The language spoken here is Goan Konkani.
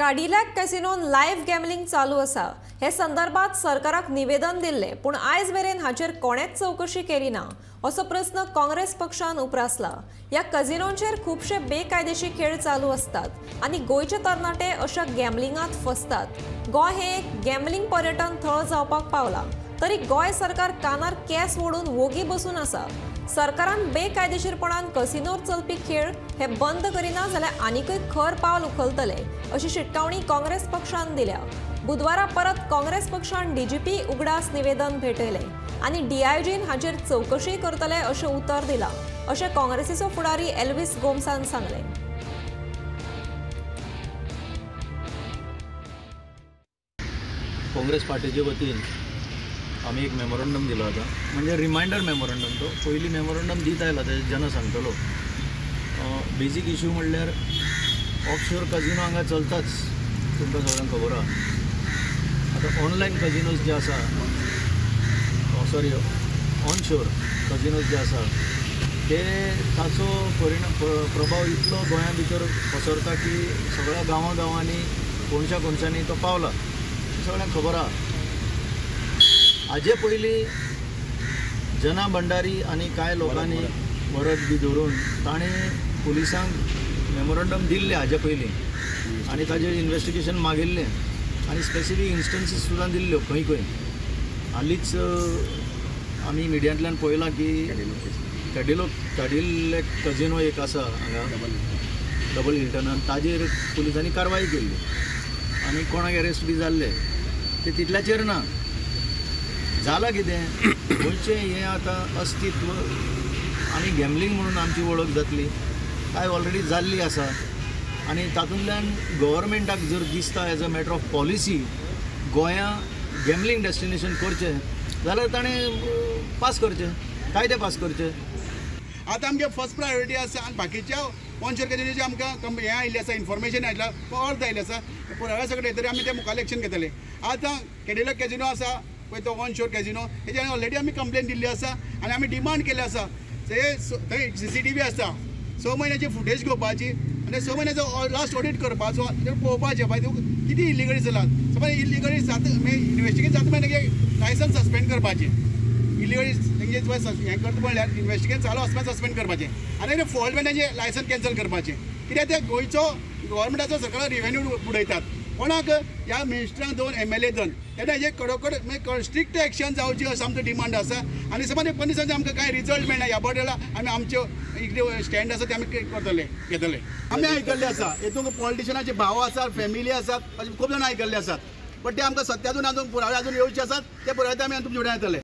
काडिलॅक कॅसिनोन लायव्ह गॅमलिंग चालू आसा. हे संदर्भात सरकाराक निवेदन दिल्लें, पूण आयज मेरेन हाचेर कोणेच चवकशी केली ना असो प्रस्न काँग्रेस पक्षान उप्रासला. ह्या कॅसिनोंचेर खुबशे बेकायदेशीर खेळ चालू आसतात आनी गोंयचे तरणाटे अशा गॅमलिंगांत फसतात. गोंय हे एक गॅमलिंग पर्यटन थळ जावपाक पावला तरी गोंय सरकार कानार केंस ओडून वोगी बसून आसा. सरकारान बेकायदेशीरपणान कसिनोर चलपी खेळ हे बंद करिना जाल्यार आनीकय खर पावल उखलतले अशी शिटकावणी काँग्रेस पक्षान दिल्या. बुधवारा परत काँग्रेस पक्षान डीजीपी उगडास निवेदन भेटयलें आनी डीआयजीन हाचेर चवकशी करतले अशें उतर दिलां अशें काँग्रेसीचो फुडारी एल्विस गोम्सान सांगलें. काँग्रेस पार्टीचे वतीन आमी एक मेमोरंडम दिलो आतां, म्हणजे रिमायंडर मेमोरंडम. तो पयलीं मेमोरंडम दीत आयला तें जेन्ना सांगतलो. बेजीक इशू म्हणल्यार ऑफशोर कजिनो हांगा चलताच, तुमकां सगळ्यांक खबर आहा. आतां ऑनलायन कजिनोज जे आसा, सॉरी ऑनशोर कजिनोज जे आसा ते ताचो परिणाम प्रभाव इतलो गोंया भितर पसरता की सगळ्या गांवां गांवांनी कोनशा कोनशांनी तो पावला, सगळ्यांक खबर आहा. हाजे पयलीं जना भंडारी आनी कांय लोकांनी वरद बी धरून ताणें पुलिसांक मेमोरंडम दिल्लें हाजे पयलीं आनी ताजेर इन्वेस्टिगेशन मागिल्लें आनी स्पेसिफीक इन्स्टन्सीस सुद्दां दिल्ल्यो खंय खंय. हालींच आमी मिडियांतल्यान पळयलां की कॅडिलॅक कजिनो एक आसा हांगा डबल हिल्टनान, ताजेर पुलिसांनी कारवाय केल्ली आनी कोणाक अरेस्ट बी जाल्ले. ते तितल्याचेर ना जालां कितें, गोंयचें हें आतां अस्तित्व आनी गॅमलिंग म्हणून आमची वळख जातली काय ऑलरेडी जाल्ली आसा. आनी तातूंतल्यान गव्हर्मेंटाक जर दिसता as a matter of policy गोंया गॅमलिंग डेस्टिनेशन करचें जाल्यार ताणें पास करचें, कायदे पास करचे. आतां आमगे फर्स्ट प्रायोरिटी आसा आनी बाकीच्या ऑनशोर कॅसिनोचें आमकां हें आयिल्लें आसा, इन्फॉर्मेशन आयलां, अर्ज आयिल्लें आसा, पुराव्या सगळे तरी आमी ते मुखार एक्शन घेतले. आतां कॅडिलॅक कॅसिनो आसा पळय तो ऑनशोर कॅसिनो, हेजेर ऑलरेडी आमी कंप्लेन दिल्ली आसा आनी आमी डिमांड केल्ले आसा. ते थंय CCTV आसा, 6 म्हयन्याची फुटेज घेवपाची आनी 6 म्हयन्याचो लास्ट ऑडीट करपाचो, पळोवपाचें बाय कितें इलिगली चलात. समज इलिगली जाता इन्वेस्टिगेट जाता म्हणटकीर लायसन्स सस्पेंड करपाचें, इलिगली तेंचे हें करता म्हणल्यार इन्वेस्टिगेट चालू आसतना सस्पेंड करपाचें आनी फॉल्ट म्हणल्यार लायसन्स कॅन्सल करपाचें. कित्याक ते गोंयचो गव्हर्मेंटाचो सगळो रिवेन्यू बुडयतात. कोणाक ह्या मिनिस्टरांक दोन MLA दोन तेन्ना हेजे कडोकड मागीर स्ट्रिक्ट एक्शन जावची असो आमचो डिमांड आसा. आनी समज 15 दिसांनी आमकां कांय रिजल्ट मेळना ह्या बद्दल आमी आमच्यो इतल्यो स्टँड आसा ते आमी करतले घेतले. आमी आयकल्ले आसा हेतून पॉलिटिशनाचे भाव आसात, फॅमिली आसात, अशे खूब जाणां आयकल्ले आसात, बट ते आमकां सत्य अजून अजून पुरावे अजून येवचे आसात, ते पुरावे आमी तुमचे फुड्यान येतले.